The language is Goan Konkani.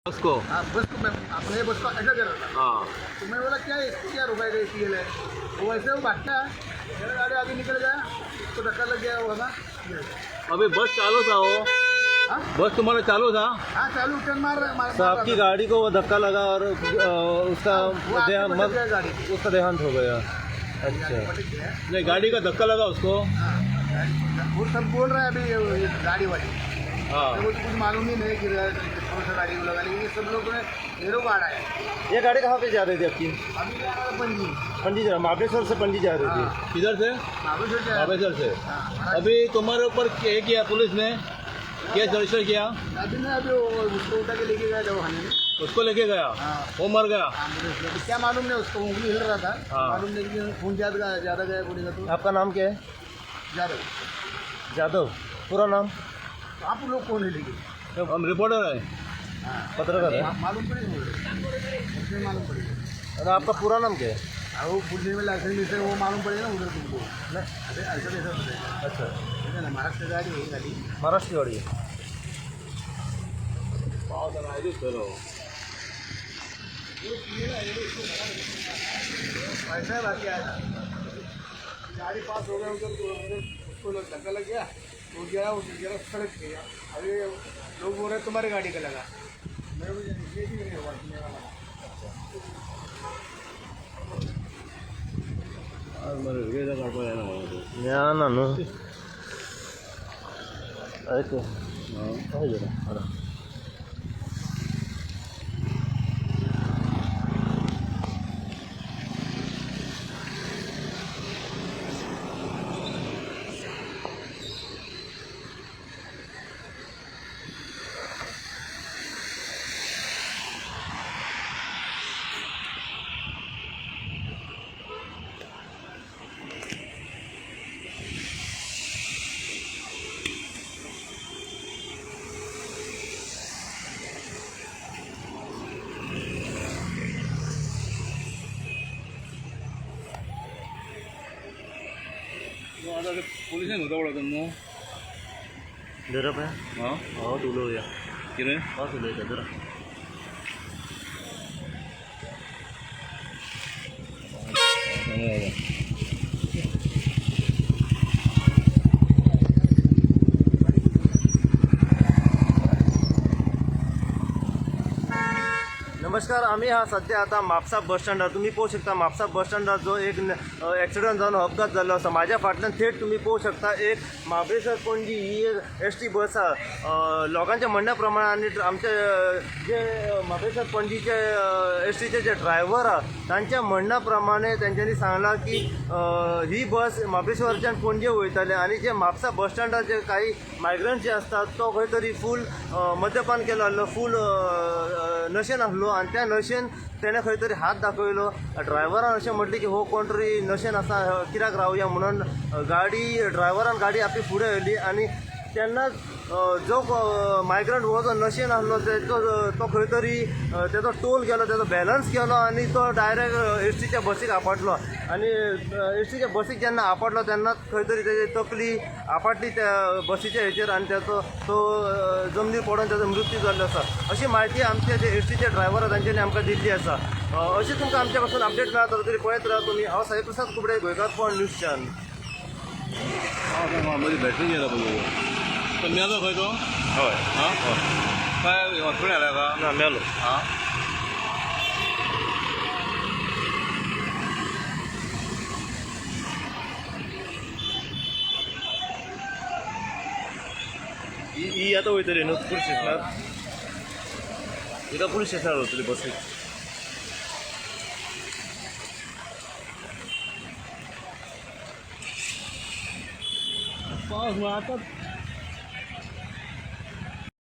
बस को। हाँ, बस को मैं अपने बस को ऐसा कर रहा था। हाँ। तो मैं बोला क्या इसको क्या रुकाएगा इस लिए, वो वैसे वो भागता है, मेरा गाड़ी आगे निकल गया तो धक्का लग गया वो ना। अभी बस चालू था वो? हाँ? बस तुम्हारा चालू था? हाँ, चालू, टर्न मार मार तो आपकी गाड़ी को वो धक्का लगा और उसका वो आगे देहांत पटक गया गाड़ी। उसका देहांत हो गया। अच्छा। पटक गया। नहीं, गाड़ी का धक्का लगा उसको। हाँ, वो सब बोल रहा है अभी ये गाड़ी वाली। हाँ। मेरे को तो कुछ मालूम ही नहीं कि कौन सा गाड़ी को लगा, लेकिन ये सब लोगों ने मेरे को आ रहा है। ये गाड़ी कहाँ पे जा रही थी आपकी? अभी क्या रहा है पणजी। पणजी जा, महाबलेश्वर से पणजी जा रही थी। हाँ। किधर से? महाबलेश्वर से आया। महाबलेश्वर से। हाँ। अभी तुम्हारे ऊपर ये किया पुलिस ने, केस रजिस्टर किया? अभी नहीं, अभी वो उसको उठा के लेके गया दवाखाने में। उसको लेके गया? हाँ। वो मर गया? एम्बुलेंस में। क्या मालूम नहीं, उसको उंगली हिल रहा था। हाँ। मालूम नहीं कि खून ज़्यादा ज़्यादा गया बोलेगा तो। आपका नाम क्या है? ज़्यादा। जाधव। पूरा नाम? तो आप लोग कौन है लेके? हम रिपोर्टर है। हाँ। पत्रकार है। मालूम पड़ेगा मुझे, उसमें मालूम पड़ेगा। और आपका पूरा नाम क्या है? हाँ, वो पुलिस में लाइसेंस मिलता है वो मालूम पड़ेगा ना उधर तुमको। अरे ऐसा कैसा बताएगा? अच्छा। ठीक है ना, महाराष्ट्र गाड़ी है गाड़ी। महाराष्ट्र की गाड़ी है। ऐसा है, बाकी आया था गाड़ी पास हो गया उधर तो उधर उसको धक्का लग गया, वो गया, वो गिरा सड़क पे गया। अभी लोग बोल रहे तुम्हारी गाड़ी का लगा, मेरे को ये भी नहीं हुआ कि मेरा लगा। ना न्हू अरे हय जरा हय। पुलिसान उलोवप पडता न्हू? धरप है। हां। हांव उलोवया। कितें? हांव उलयता, धरा। नमस्कार, आम्ही हा सध्या आता म्हापसा बस स्टँडार। तुम्ही पळोवंक शकता म्हापसा बस स्टँडार जो एक एक्सिडंट जावन अपघात जाल्लो आसा। म्हाज्या फाटल्यान थेट तुम्ही पळोवंक शकता एक महाबळेश्वर पणजी ही एक एस टी बस आसा। लोकांच्या म्हणण्या प्रमाणे आनी आमचे जे महाबळेश्वर पणजीचे एस टीचे जे ड्रायव्हर आहा तांच्या म्हणण्या प्रमाणे तेंच्यांनी सांगलां की ही बस महाबळेश्वरच्यान पणजे वयताली आनी जे म्हापसा बस स्टँडार जे काही मायग्रंट जे आसतात तो खंय तरी फूल मद्यपान केलो आसलो, फूल नशेन आसलो आनी त्या नशेन तेणें खंय तरी हात दाखयलो। ड्रायव्हरान अशें म्हटलें की हो कोण तरी नशेन आसा, कित्याक रावया म्हणून गाडी ड्रायव्हरान गाडी आपली फुडें व्हेली आनी तेन्नाच जो मायग्रंट हो जो नशेन आसलो तेचो तो खंय तरी तेजो टोल गेलो, तेजो बॅलन्स गेलो आनी तो डायरेक्ट एस टीच्या बसीक आपटलो आनी एस टीच्या बसीक जेन्ना आपटलो तेन्नाच खंय तरी तेजी तकली आपटली त्या बसीच्या हेचेर आनी तेचो तो जमनीर पडून तेजो मृत्यू जाल्लो आसा। अशी म्हायती आमचे जे एस टीचे ड्रायव्हर आसा तांच्यांनी आमकां दिल्ली आसा। अशी तुमकां आमच्या पासून अपडेट मेळत तरी पळयत राहा तुमी। हांव साईप्रसाद कुबडे, गोंयकारपण न्यूज चॅनल। मदीं बॅटरी गेला पळय तो मेलो खंय तो? हय। हां, काय हॉस्पिटल आला का? ना, मेलो। हां। ही आतां वयतली न्हू पुलीस स्टेशनार, हिका पुलीस स्टेशनार वतली बसीक। पावस म्हळ्यार आतां